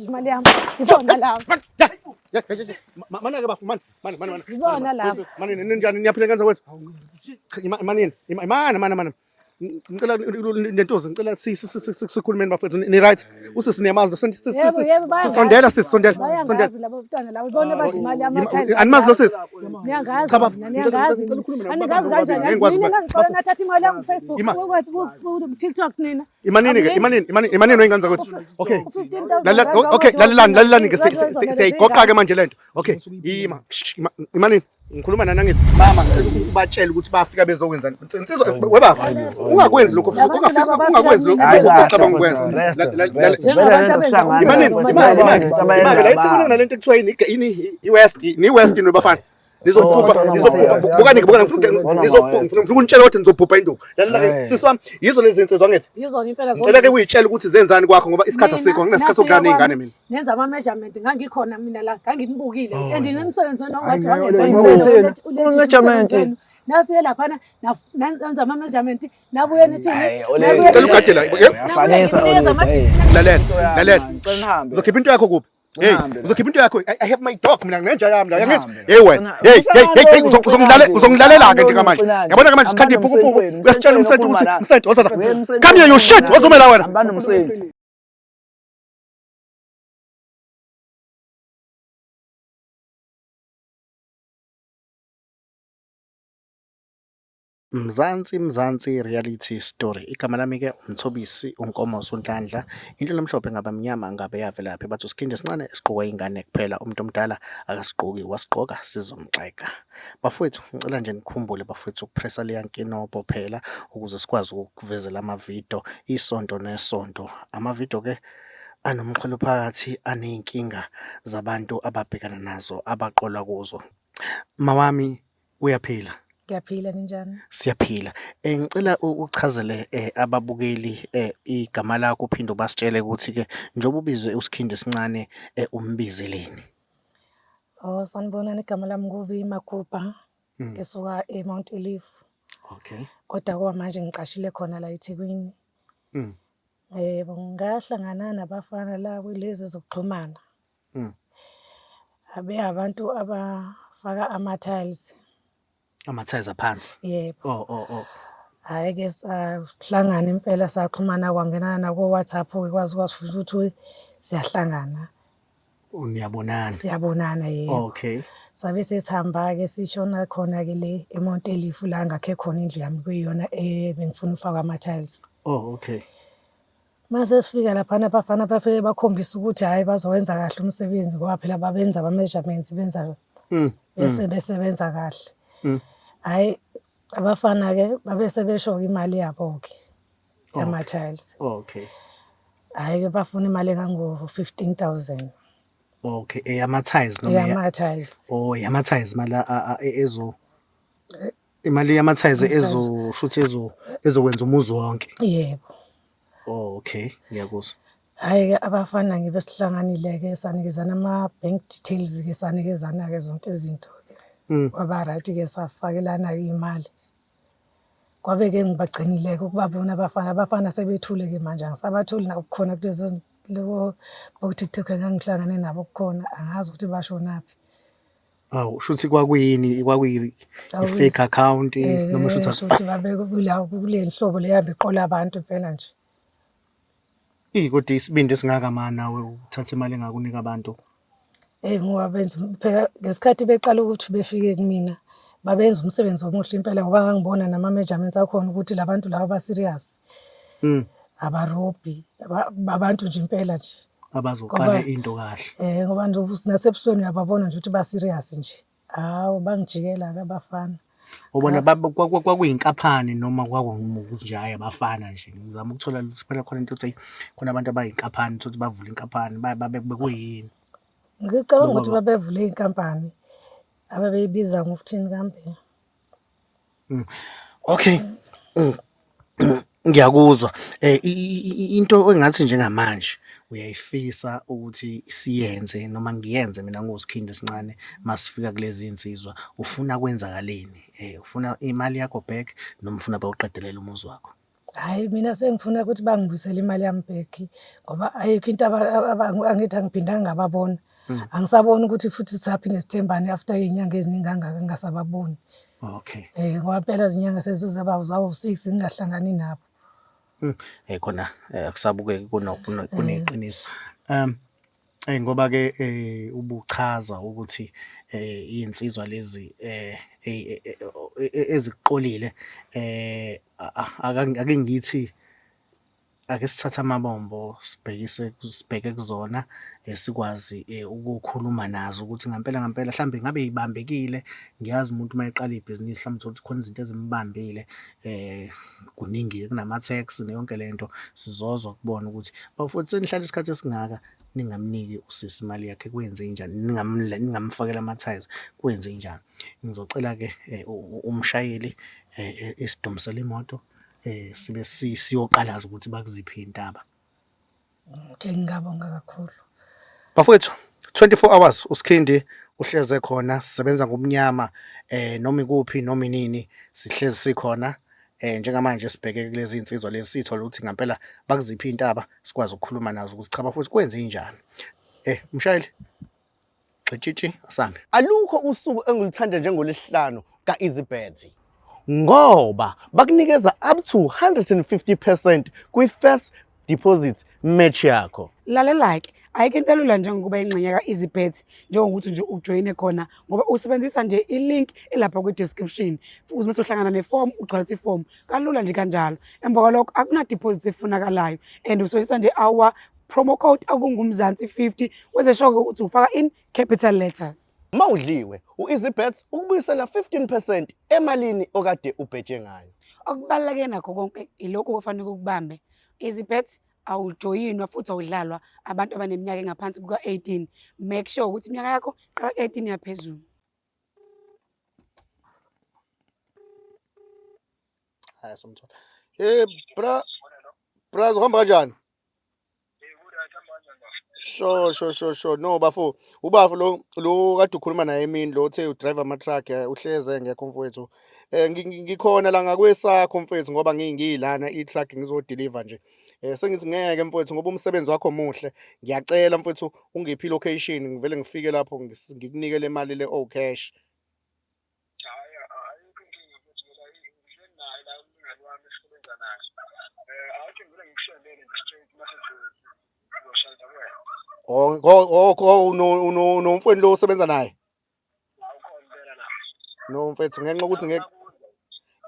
Imali yami. Ibona laba. Mana-ke bafu, mana, mana, mana, mana. Ibona laba. Mana ninjani niyaphila ngenza kwethu? Cha, Manini, mana, mana, mana. Ngicela nentozi, ngicela sikhulumeni bafethu. Ni right? Usisi niyamazi, Yebo, yebo, bayangazi. sisondela, sisi sondela, sondela. Bayangazi labo bantwana labo. Ibona badla imali yami ama-tiles. Animazi lo sisi? Niyangazi Cha, bafo, mina, ngicela- niyangazi. ngicela ukhulume nabo, Aningazi baba, kanjani? ngeke ngikwazi Nina ukuba- nangixola nathatha imali yami ku-Facebook, Ima. ku-TikTok nina. Imanini ke, imanini, imanini, imanini wey'ngane zakwethu. Okay. U-15,000 Lalela, rand okay, lalelani, lalelani ke wathi wezwa siyayigoqa ke manje lento. Okay, ima, shh, ima, imanini. Ngikhuluma nani angithi mama ngicela ubatshele ukuthi bafika bezokwenzani. Insizwa webafa. Ungakwenzi lokho futhi Labantu ungafisi laba bafika ungakwenzi lokho kumina lokho ocabanga ukwenza. Njengabantu abenza Imanini, umsebenzi imali, imali. wamathayili. Imali la eThekwini kunalento ekuthiwa yini yini iWest, ni West ni bafana. Nizophupha, nizophupha. Bukani ke, bukani ngifuna ngifuna ukunitshela ukuthi nizophupha induku. Lalela ke sisi wami, yizo lezi insizwa ngithi. Yizona impela zonke. Ngicela ke uyitshele ukuthi zenzani kwakho ngoba isikhathi Mina, asikho, anginasikhathi nafika sokudlala ney'ngane kwami, mina. Nenza ama-measurement ngangikhona mina la nganginibukile Oh, and nemsebenzi wenu ongathi Hayi, wangempela ngeke, ulethe- wenzeni? ulethe Ama-measurement. umsebenzi wenu. Nafike laphana nenza ama-measurement nabuye nithini Ole. Ngicela ugade la. Uyafanisa, Nabuye Ole. Lalela, lalela. Ngicela nihambe. Uzokhipha into yakho kuphi? Hey, Uhambe la. uzokhipha into yakho. I have my dog mina nginenja yami la. Yangithi, Uhambe la. hey wena. Ucela- Hey, hey, hey, hey, Ucela- uzongilalela ke Ucela- njengamanje. Ucela- Yabona ke manje sikhanda Hambani iphukuphuku. nomsentweni, Uyasitshela umsentweni umsente ukuthi okhuluma la. umsente woza la. Uye emsentweni Come here you shit, okhuluma la. wozomela wena. Hambani nomsente. Mzansi Mzansi Reality Story. Igama lami-ke uMthobisi uNkomosi uNhlanhla. Into lemhlophe ngabe mnyama ngabe yavelaphi. Bathi usikhindi esincane esigqokwa ingane kuphela. Umuntu omdala akasigqoki wasigqoka sizomxeka. Bafowethu ngicela nje nikhumbule bafowethu ukupressa leya nkinobho phela ukuze sikwazi ukukuvezela amavidiyo isonto nesonto. Amavidiyo-ke anomxholo phakathi aney'nkinga zabantu ababhekana nazo abaqolwa kuzo. Mawami uyaphila? Ngiyaphila ninjani? Siyaphila. Ngicela uchazele ababukeli igama lakho uphinde ubasitshele ukuthi-ke njengoba ubizwe uSikhindi esincane umbizeleni. Oh, sanibonani igama lami nguVi Maguba. Ngisuka eMount Eliff. Okay. Kodwa kwamanje ngiqashile khona la eThekwini. Yebo, ngahlangana nabafana la kulezi zokuxhumana. Abe abantu abafaka ama-tiles. Ama-tiles aphansi. Yebo. Oh. Hhayi-ke sahlangana impela saxhumana kwangenana nako-WhatsApp-ke kwaze kwasifuna ukuthi siyahlangana. Niyabonana. Siyabonana yebo. Okay. Sabe sesihamba-ke sishona khona-ke le eMount Eliff la ngakhe khona indlu yami kuyiyona ebengifuna ukufaka ama-tiles. Oh, okay. Mase sifika laphana abafana bafike bakhombisa ukuthi hhayi bazowenza kahle umsebenzi ngoba phela babenza ama-measurements benza bese besebenza kahle. Hhayi abafana-ke babe sebesho-ke imali yabo-ke yama-tiles. Okay. Hhayi-ke bafuna imali engango-15,000 Okay, eyama-tiles noma eyama-tiles. Oh, eyama-tiles imali ezo imali yama-tiles ezo shuthi ezo ezokwenza umuzi wonke. Yebo. Oh, okay, ngiyakuzwa. Hhayi-ke abafana ngibe sihlanganile-ke sanikezana ama-bank details-ke sanikezana-ke zonke izinto-ke. Kwaba right-ke safakelana-ke imali. Kwabe-ke ngibagcinile-ke ukubabona abafana, abafana sebethule-ke manje angisabatholi nakukhona kulezo loko bo-TikTok engangihlangane nabo kukhona angazi ukuthi bashonaphi. Awu, shuthi kwakuyini kwakuyi i-fake account noma shuthi shuthi babe kula kule nhlobo leyambe iqola abantu impela nje. Eyi kodwa isibindi esingaka ma nawe uthatha imali engaka unika abantu. Eyi ngoba benza phela ngesikhathi beqala ukuthi befike kumina babenza umsebenzi omuhle impela ngoba ngangibona nama-measurements akhona ukuthi la bantu laba ba-serious. Abarobhi, abantu nje impela nje. Abazoqala Ngoba- into kahle. Ngoba nje nasebusweni uyababona nje ukuthi ba-serious nje. Hawu bangijikela-ke abafana. Ubona kwakuyinkampani noma kwakungukuthi nje hhayi abafana nje. Ngizama ukuthola ukuthi phela khona into ethi khona abantu abayinkampani uthole ukuthi bavule inkampani babe bekuyini. Ngicabanga ukuthi babevule inkampani ababeyibiza ngokuthini kambe. Okay. Ngiyakuzwa. Into engathi njengamanje uyayifisa ukuthi siyenze noma ngiyenze mina ngiwuSikhindi esincane masifika kulezi nsizwa, ufuna kwenzakaleni? Ufuna imali yakho back noma ufuna bawuqedelele umuzi wakho? Hhayi mina sengifuna ukuthi bangibuyisele imali yami back ngoba ayikho into angithi angiphindanga ngababona. Angisaboni ukuthi futhi saphinde sithembane after iy'nyanga eziningi kangaka ngingasababoni. Okay. Ngoba phela izinyanga sezizaba zawu-six ngingahlangani nabo. Khona akusabukeki kuneqiniso. Ngoba-ke ubuchaza ukuthi iy'nsizwa lezi ezikuqolile ake ngithi, ake sithathe amabombo sibhekise, sibheke kuzona sikwazi ukukhuluma nazo ukuthi ngampela ngampela hlampe ngabe y'bambekile. Ngiyazi umuntu uma eqala ibhizinisi hlampe uthole ukuthi khona izinto ezimbambile kuningi-ke kunama-tax yonke le nto. Sizozwa kubona ukuthi bafowethu senihlale isikhathi esingaka ningamniki usisi imali yakhe kwenzenjani, ningamfakeli ama-tyres kwenzenjani. Ngizocela-ke umshayeli esidomisele imoto sibe siyoqalaza ukuthi bakuziphi iy'ntaba. Okay, ngingabonga kakhulu. Bafowethu, 24 hours uSkhindi uhleze khona, sisebenza ngobumnyama noma ikuphi noma inini sihlezi sikhona. Njengamanje sibheke kulezi iy'nsizwa lezi siy'thole ukuthi ngampela bakuziphi iy'ntaba sikwazi ukukhuluma nazo ukuthi cha bafowethu kwenzenjani. Mshayeli, gxitshitshi asambe. Alukho usuku engiluthanda njengolwesihlanu ka-EasyBet ngoba bakunikeza up to 150% kwi-first deposit match yakho. Lalela-ke, ayikho into elula njengokuba ingxenye ka-EasyBet njengokuthi nje ujoyine khona ngoba usebenzisa nje i-link elapha kwi-description futhi mase uhlangana nefomu ugcwalisa ifomu kalula nje kanjalo. Emva kwalokho akuna-deposit efunakalayo and usebenzisa nje our promo code okungumzansi 50 wenze sure ukuthi ufaka in capital letters. Uma udliwe, u-EasyBet ukubuyisela 15% emalini okade ubheje ngayo. Okubaluleke nakho konke ilokhu okufanele ukubambe. EasyBet awujoyinwa futhi awudlalwa abantu abaneminyaka engaphansi kuka-18. Make sure ukuthi iminyaka yakho iqala ku-18 yaphezulu. Hhayi somthola. Hey bra, bra uhamba kanjani? Sure, sure, sure, sure. No, bafo, ubafo lo lo kade ukhuluma naye emini lo uthe udrive ama-truck uhleze engekho mfowethu. Ngikhona la ngakwesakho mfowethu ngoba ngiyilana i-truck ngizodeliver nje. Sengithi ngeke mfowethu ngoba umsebenzi wakho muhle. Ngiyacela mfowethu ungiphe i-location ngivele ngifike lapho ngikunike le mali le oh cash. Hhayi, ayikho inkinga mfethu ngoba ngihleli naye la umlingani wami esisebenza naye. Awuthi ngivele ngikusendele nje straight mase sizoshayela kuwena. Oh, oh, unomfweni lo osebenza naye? Awukhona impela la. No mfethu ngenxa yokuthi ngeke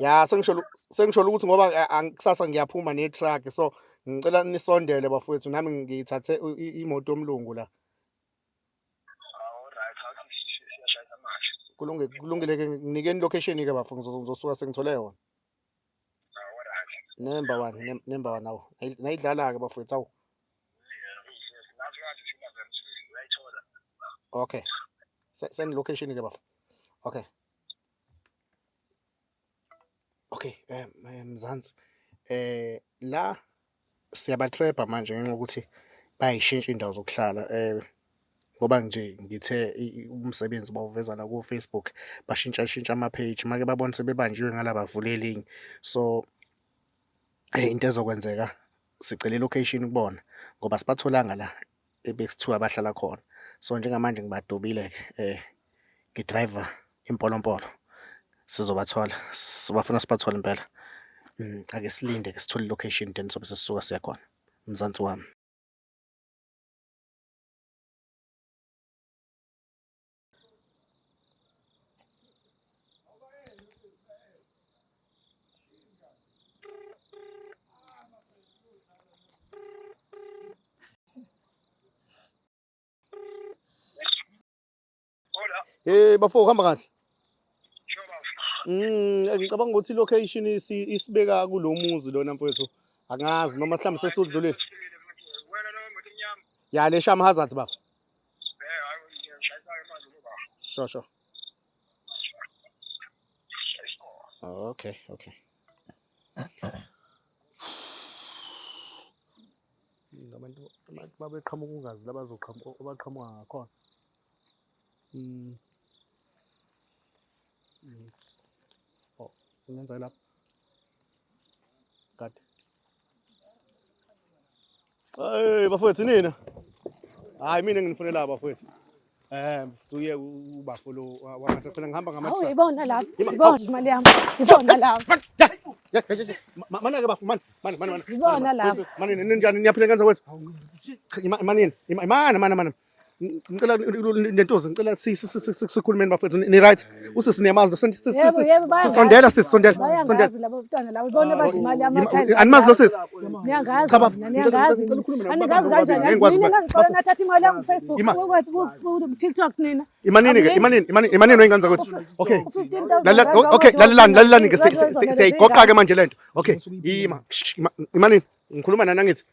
ya sengisho ukuthi ngoba kusasa ngiyaphuma ne-truck so ngicela nisondele bafowethu nami ngithathe imoto yomlungu la. Kulungile, kulungile ke nginikeni location ke bafo ngizosuka sengithole yona. Number 1, number 1 awu. Nayidlala ke bafowethu awu. Okay. Send location ke bafo. Okay. Okay, Mzansi. La siyabatrepha manje ngenxa yokuthi bayayishintsha iy'ndawo zokuhlala ngoba nje ngithe umsebenzi bawuveza la ko-Facebook, bashintshashintsha ama-page make babona sebebanjiwe ngala bavula elinye. So, into ezokwenzeka sicela i-location kubona ngoba asibatholanga la ebekuthiwa bahlala khona. So, njengamanje ngibadobile-ke ngidrayiva impolompolo sizobathola, bafuna sibathole impela. Ake silinde-ke sithole i-location then sobe sesisuka siya khona. Mzansi wami. Hey bafo uhamba kahle? Ngicabanga ukuthi i-location isibeka kulo muzi lona mfowethu. Angazi noma mhlawumbe sesudlulile. Ya le Sham Hazards bafo. Sure, sure. Okay, okay. Abantu abantu babeqhamuka ungazi la bazoqhamuka abaqhamuka ngakhona. Oh, ungenza lapha. Kade. Hey bafowethu nina. Hayi mina nginifonela bafowethu. Mfuthu uye ubafo lo wamatha phela ngihamba Hawu ngama ibona lapho, ibona imali yami, ibona lapho. Mana ke bafo mana mana mana mana. Ibona lapho. Mana ninjani niyaphila ngenza kwethu? Manini imana mana mana. Ngicela nentozi ngicela sikhulumeni bafowethu ni right. Usisi niyamazi Yebo, yebo, bayangazi. sisondela sisondela sondela. Bayangazi labo bantwana labo, ibona abadla imali yami ama-tiles. Animazi lo sisi? Niyangazi Cha, bafo, mina, niyangazi. ngicela ukhulume nabo, Aningazi baba, kanjani? ngeke ngikwazi Nina ukuba- nangixola nathatha imali yami ku-Facebook, Ima- ku-TikTok nina. Imanini ke imanini imanini imanini weyingane zakwethu. Okay. U-15,000 Lalela rand okay wabantu lalelani lalelani ke wabantu siyayigoqa ke manje lento. Okay ima imanini ngikhuluma nani angithi.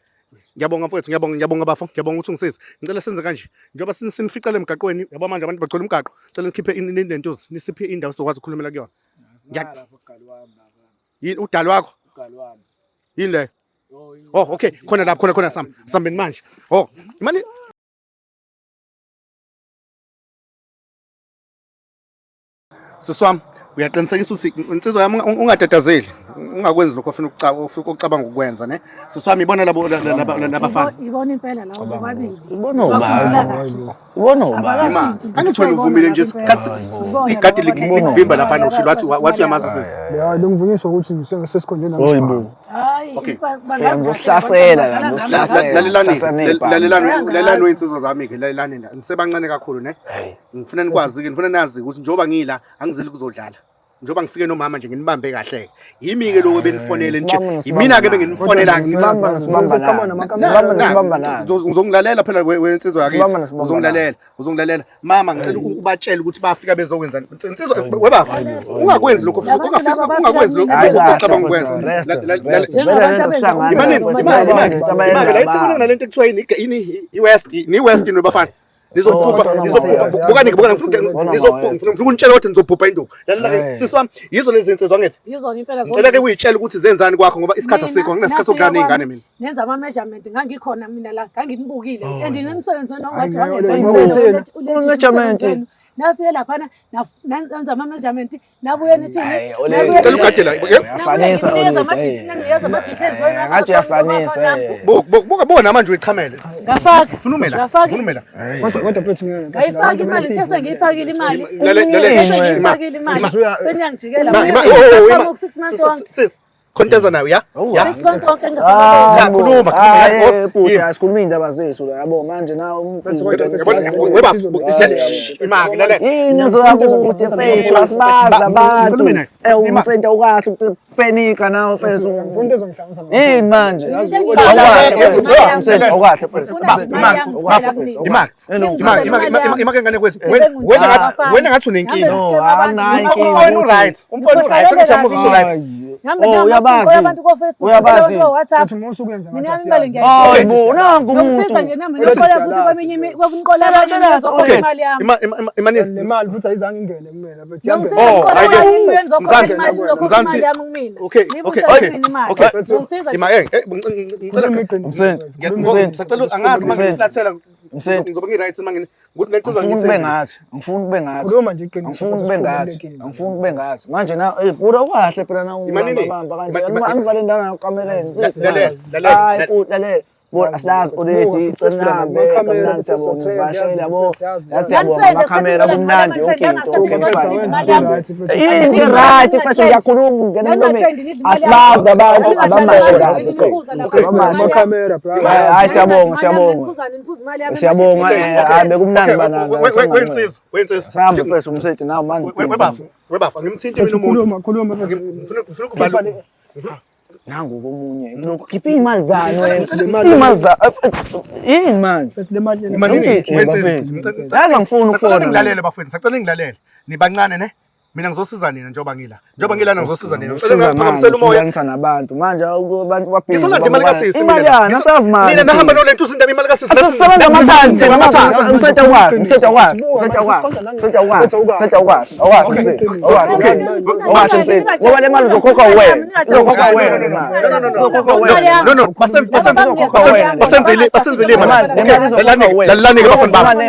Ngiyabonga mfowethu ngiyabonga ngiyabonga bafo ngiyabonga ukuthi ungisize. Ngicela senze kanje njengoba sinificele emgaqweni yabo manje abantu bagcwele umgaqo. Ngicela nikhiphe lentozi nisiphe indawo sizokwazi ukukhulumela kuyona. Yini udali wakho? Yini leyo? Oh okay khona lapho khona khona sami sambeni manje. Oh imani Sisi wami uyaqinisekisa ukuthi insizwa yami ungatatazeli ungakwenzi lokho ofuna ukucabanga ukukwenza ne sisi wami ibona labo labafana Ibona impela labo bobabili. Ibona ubani? Ibona ubani? Angithi wena uvumile nje isikhathi igadi likuvimba lapha noshilo wathi wathi uyamazi usisi. Ya lengivunyiswa ukuthi sesikhonje nami. Hayibo. Hayi, Okay. bangazi kahle Ngizosihlasela abantu la, bazala ngizosihlasela. Lalelani Sihlasela lalelani lalelani insizwa zami ke lalelani la nisebancane kakhulu ne ngifuna nikwazi ke ngifuna nazi ukuthi njengoba ngila angizeli kuzodlala njengoba ngifike nomama nje nginibambe kahle yimi ke lokho benifonele nje yimina ke benginifonela ngithi ngizongilalela phela wensizwa yakithi uzongilalela uzongilalela mama ngicela ubatshele ukuthi bafika bezokwenza insizwa webafa ungakwenzi lokho ungafisa ungakwenzi lokho ucabanga ukwenza imani imani imani la ithekweni kunalento ekuthiwa yini yini iWest ni West ni bafana nizophupha nizophupha bukani bukani ngifuna ukunitshela ukuthi nizophupha induku lalela ke sisi wami yizo lezi insizwa ngithi Yizona impela zonke. ngicela ke uyitshele ukuthi zenzani kwakho ngoba isikhathi asikho nginesikhathi sokudlala ney'ngane mina Nenza ama-measurement ngangikhona mina la nganginibukile and nemsebenzi wenu ongathi Hayi, wangempela ngeke ulethe Ama-measurement. umsebenzi wenu. Nafike laphana nenza ama-measurement nabuye nithini Ngicela ugade la Uyafanisa nanginikeza Oledi. ama-details wenu Ngathi uyafanisa. buka bona manje uyichamele ngafaka funa umela Ngafaka. funa umela Kodwa mfethu ngeke. Ngayifaka imali sengiyifakile imali Lalela sengiyifakile imali seniyangijikela six months wonke sis khonteza nawe ya ya 6 months wonke Cha, engasebenzi khuluma, khuluma, Bhuti, yimi. asikhuluma iy'ndaba zethu la yabo manje na imaki lalela yini ezoyakude mfethu asibazi labantu Ngikhulume naye. umsente ukahle upenika nawe mfethu Ngifuna ezongihlanganisa. yini manje awukahle imaki ngane kwethu wena ngathi unenkinga umfowenu right umfowenu right sengijamuza usu right uyabazi abantu ko-Facebook Uyabazi. ko-WhatsApp Uthi uma usukuyenza mina ngathi yami imali asiyazi. hayi bo nangu umuntu Ngiyosiza nje nami ngiqola futhi kweminye kwemiqola abantu ngizokhokha okay imali yami. imanini Le mali futhi ayizange ingene kumina mfethu. Ngiyongisiza Oh, ngiqola hayi ke. imali ngibuye ngizokhokha Mzansi, imali ngizokhokha Mzansi. imali yami kumina. Okay, okay, Ngiyibuyisele okay, mina imali. okay. Ngiyongisiza nje. ima ngicela Msente. angazi manje ngiflathela Msente. ngizobe ngi-right manje ukuthi lensizwa Angifuni kube ngathi, angifuni kube ngathi. Khuluma nje iqiniso, Angifuni futhi kube ngathi, sikhululekile. angifuni kube ngathi. Manje na eh buda ukahle phela na Imanini? ubamba kanje. Ima- Angivale indawo yakameleni. Lalela, lalela, Hayi buda lalela. Bona asilazi already icela kamnandi siyabonga ivashele yabo. Yazi siyabonga amakhamera kumnandi yonke into. Okay fine. Into right mfethu ngiyakhuluma ngena emlomeni. Asibazi abantu abamashe kahle. Abamashe. Amakhamera bra. Hayi siyabonga siyabonga. Siyabonga hayi bekumnandi banana. wensizwa wensizwa Sihamba mfethu umsethi nawe manje. webafa webafa ngimthinti mina umuntu Khuluma khuluma mfethu. ngifuna ukuvala Nangu komunye. Lokhu khipha iy'mali zani wena. Iy'mali za yini manje? Mfethu le mali imanini Ngifuna wensizwa Yazi angifuni sacela ukufona. ningilalele bafowethu sacela ningilalele nibancane ne mina ngizosiza nina njengoba ngila njengoba ngilana ngizosiza nina ngicela ngingaphakamisela umoya Ngihlanganisa nabantu. Manje abantu babhizi. ngisolanda imali kasisi Imali yani asazi mali. mina nahamba nolento uzinto imali kasisi Asisebenza amathansi, umsete ukwazi, umsete ukwazi, umsete ukwazi, umsete ukwazi, umsete ukwazi, awakwazi umsete, awakwazi umsete, awakwazi umsete. Ngoba le mali uzokhokha wena, uzokhokha wena le mali. Uzokhokha wena. No no basenzele basenzele imali okay lalani ke bafana bami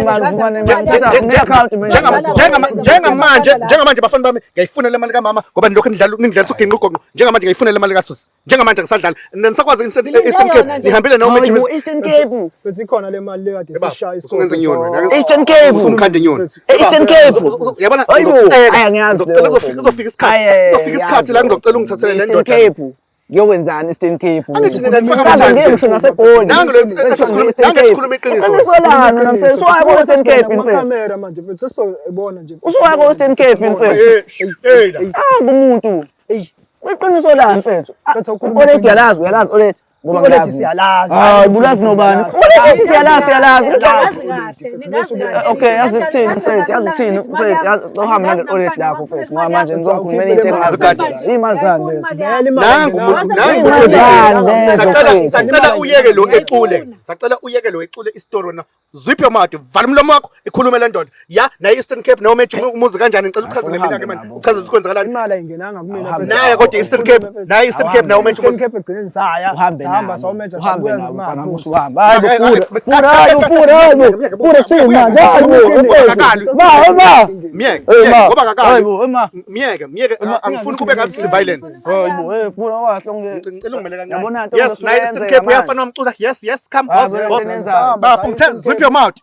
njengamanje njengamanje bafana Bafana bami ngiyayifuna le mali kamama ngoba nilokhu nidlala ningidlalisa uginqa ugonqo. Njengamanje ngiyayifuna le mali kaSusi. Njengamanje ngisadlala. Nisakwazi Eastern Cape. Nihambile nawo Hayi bo, Eastern Cape. Bese ikhona le mali le kade sishaya isikole. Usungenza inyoni wena. Eastern Cape. Usumkhanda inyoni. Eastern Cape. Uyabona? Hayi bo. Ngizocela. Hayi, angiyazi Ngizocela leyo kuzofika nto. kuzofika isikhathi. Hayi, Kuzofika isikhathi la ngizocela ungithathele le Eastern ndoda. Cape. Ngiyokwenzani Eastern Cape? Angithi nina nifaka Mhlawumbe ama-time ngeke ngisho naseGoli. Nangu lo- nangu esikhuluma iqiniso. Iqiniso lani wena mfethu? Usuwaya ko-Eastern Cape mfethu. Amakhamera manje mfethu sesizobona nje. Usuwaya ko-Eastern Cape mfethu. Eh, hey la. Ah, kumuntu. Eyi. Iqiniso lani mfethu? Ah, Mfethu, awukhuluma Oledi iqiniso. uyalazi, uyalazi Oledi. Ngoba Oledi ngiyazi. siyalazi. Hayi, bulazi nobani? Oledi siyalazi, siyalazi. Ningazi kahle, ningazi kahle. Okay, yazi ukuthini mfethu, yazi ukuthini mfethu, yazi uhambe nale Oledi lakho mfethu, ngoba manje ngizokhulumela into engazi. Iy'mali zani lezi? Vele imali Nangu ayingenanga. umuntu, nangu Imali umuntu. zani lezo Sacela mfethu? sacela uyeke lo ecule. Sacela uyeke lo ecule isitori wena. Zip your mouth, vala umlomo wakho, ikhulume le ndoda. Ya, naye Eastern Cape nawo meji umuzi kanjani ngicela uchazele mina ke manje. Uchaze ukuthi kwenzakalani. Imali ayingenanga kumina mfethu. Naye kodwa Eastern Cape, naye Eastern Cape nawo meji Eastern umuzi. Cape egcineni saya. Uhambe Sahamba nabo. sawumeja Uhambe sabuya nabo nemali mfana, futhi. musu uhamba. Hayi bo, pura, pura, hayi bo, pura, hayi bo, pura sini manje, hayi bo, Akakali. mfethu. Ma, ma. Myeke, Eh, myeke ma. ngoba akakali. Hayi bo, ma. Myeke, myeke angifuni kube ngathi si violent. Hayi bo, eh, pura wahle unge. Ngicela ungimele Yabona kancane. nto Yes, naye Eastern osuyenza Cape manje. uyafana wamcula. Yes, yes, come Ah, boss, vele boss. nenzayo. Bafo ngithe zip your mouth.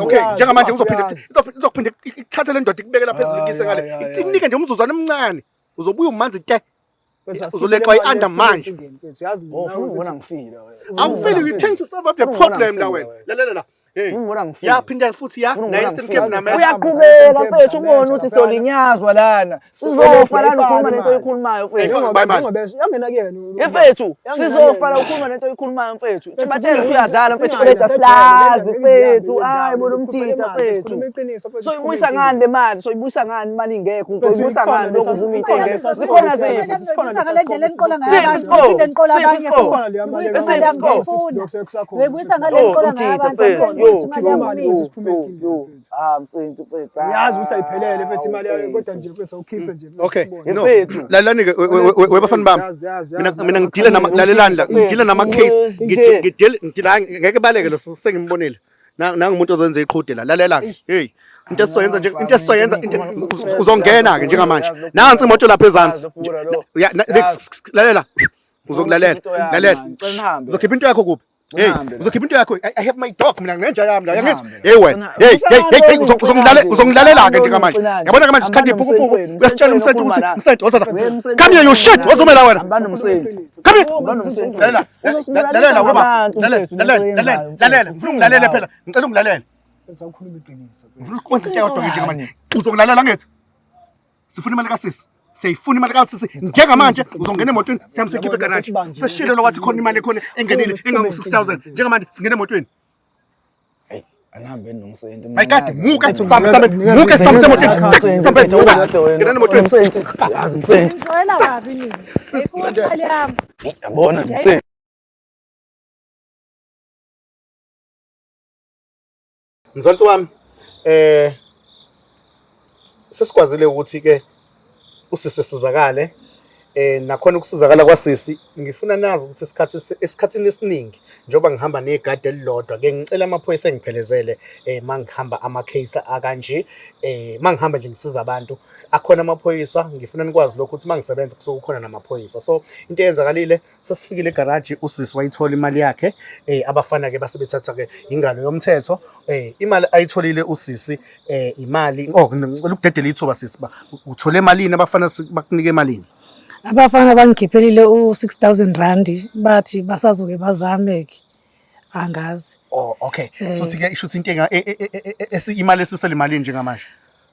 Okay, njengamanje uzophinda uzophinde izophinda ikuthathe le ndoda ikubekela phezulu ikuyise ngale. Ikunike nje umzuzwana omncane. Uzobuya umanzi te. Uzoleqwa i-under manje. Oh, ufuna ukubona ngifile wena. Awufeel you tend to solve up the Ufuna ukubona problem la ngifile wena. wena. Lalela la. Hey. Ufuna ukubona ngifile. Yaphinda futhi ya Ufuna na ukubona Eastern ngifile. Cape name. Uyaqhubeka mfethu ubone ukuthi siyolinyazwa lana. Sizofa lana ukhuluma lento oyikhulumayo mfethu. Ayifaka bayimali. Yangena kuyena. Mfethu, sizofa la ukhuluma lento oyikhulumayo mfethu. Chibatshela ukuthi uyadlala mfethu kodwa silazi mfethu. Hayi bona umthitha mfethu. Soyibuyisa ngani le mali? Soyibuyisa ngani imali ingekho? Soyibuyisa ngani lokhu uzuma into engekho? Zikhona ziphi? Ngale ndlela eniqola ngayo Siphi abantu, isikole? niphinde niqole Siphi abanye isikole? futhi. Nibuyise imali yami ngiyayifuna. Ngiyoyibuyisa ngale niqola ngayo abantu, angiyibuyisa imali yami mina. Ah, mfethu mfethu. Uyazi ukuthi ayiphelele mfethu imali yayo kodwa nje mfethu awukhiphe nje. Okay. No. Mfethu. Lalelani ke webafana bami. Yazi, yazi, Mina yazi. mina ngidila nama lalelani la ngidila nama case Nje. ngidila ngidila ngeke baleke lo sengimbonile. Nangu umuntu ozenza iqhude la lalela ke. Hey. Into esizoyenza nje into esizoyenza uzongena ke njengamanje. Nansi imoto lapha ezansi. Ya lalela. Uzokulalela. Lalela. Uzokhipha into yakho kuphi? Hey, uzokhipha into yakho. I have my dog mina ngenja yami la. Yangithi. Hey wena. Hey, hey, hey, hey uzongilalela uzongilalela ke njengamanje. Yabona ke manje sikhanda iphukuphuku. Uyasitshela umsenti ukuthi umsenti woza la. Come here you shit. Wozomela wena. Come here. Lalela. Lalela weba. Lalela, lalela, lalela. Ngifuna ungilalele phela. Ngicela ungilalele. Awukhuluma iqiniso. Ngifuna ukwenza into eyodwa ke njengamanje. Uzongilalela ngithi. Sifuna imali kasisi. Siyayifuna imali kasisi. Njengamanje uzongena emotweni siyami sikhiphe egaraji. Sesishilo lo wathi khona imali ekhona engenile engango 6000. Njengamanje singena emotweni. Anihambe nomsenti. My God, muka sambe sambe muka sambe emotweni. Sambe muka. Ngena emotweni. Yazi msenti. Ngicela kabi nina. Ngiyayifuna imali yami. Yabona msenti. Mzansi wami sesikwazile ukuthi ke usisi sizakale nakhona ukusizakala kwasisi ngifuna nazi ukuthi isikhathi esikhathini esiningi njengoba ngihamba negadi elilodwa ke ngicela amaphoyisa engiphelezele mangihamba ama case akanje mangihamba nje ngisiza abantu akhona amaphoyisa ngifuna nikwazi lokho ukuthi mangisebenza kusuke kukhona namaphoyisa so into eyenzakalile sesifikile egaraji usisi wayithola imali yakhe abafana ke basebethatha ke ingalo yomthetho imali ayitholile usisi imali oh ngicela ukudedela ithuba sisi ba uthole emalini abafana bakunike emalini Abafana bangikhiphelile u-6000 rand bathi basazoke bazame ke angazi. Oh okay so thi ke ishuthi into enga imali esisele imalini njengamanje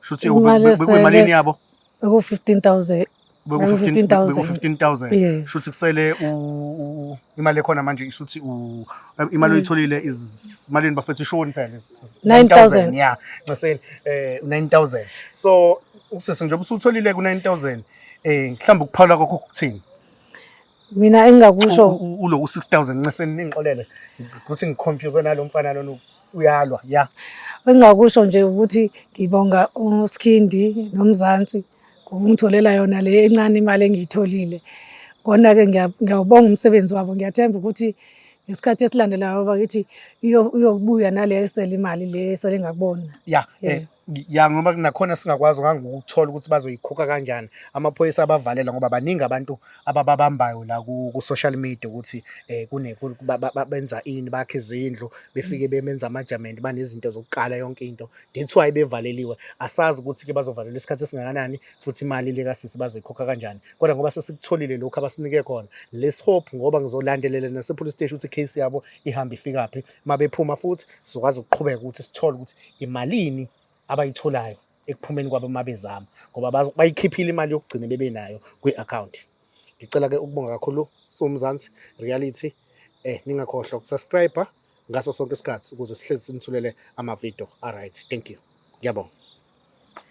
shuthi Imali esele- bekuyimalini yabo Beku 15000. beku 15,000. 15000 Yeah. shuthi kusele imali ekhona manje ishuthi imali oyitholile is malini bafethu ishoni phela is 9,000. yeah nciseni 9000 so usisi njengoba usutholile ku 9000 mhlawumbe ukuphawula kwakho kuthini Mina engingakusho ulo u 6000 nciseni ningixolele ukuthi ngiconfuse nalo mfana lona uyalwa yeah engingakusho nje ukuthi ngibonga uSkhindi noMzansi ngokungitholela yona le encane imali engiyitholile. Kona ke ngiyawubonga umsebenzi wabo ngiyathemba ukuthi ngesikhathi esilandelayo bakithi iyobuya nale esele imali le esele ngakubona. Yeah. Ya, ngoba nakhona singakwazi ngangukuthola ukuthi bazoyikhokha kanjani. Amaphoyisa abavalela ngoba baningi abantu abababambayo la ku-social media ukuthi benza ini, bakhe izindlu, befike bemenza amajamenti, banezinto zokukala yonke into. That's why bevaleliwe. Asazi ukuthi-ke bazovalelwa isikhathi esingakanani futhi imali le kasisi bazoyikhokha kanjani. Kodwa ngoba sesikutholile lokhu abasinike khona, let's hope, ngoba ngizolandelela nase-police station ukuthi i-case yabo ihambe ifikaphi. Uma bephuma futhi sizokwazi ukuqhubeka ukuthi sithole ukuthi imalini abayitholayo ekuphumeni kwabo uma bezama, ngoba bayikhiphile imali yokugcina bebenayo kwi-akhawunti. Ngicela-ke ukubonga kakhulu Sumzansi Reality. Ningakhohlwa ukusubscribe ngaso sonke isikhathi ukuze sihlezi sinithulele ama-video. Alright, thank you. Ngiyabonga.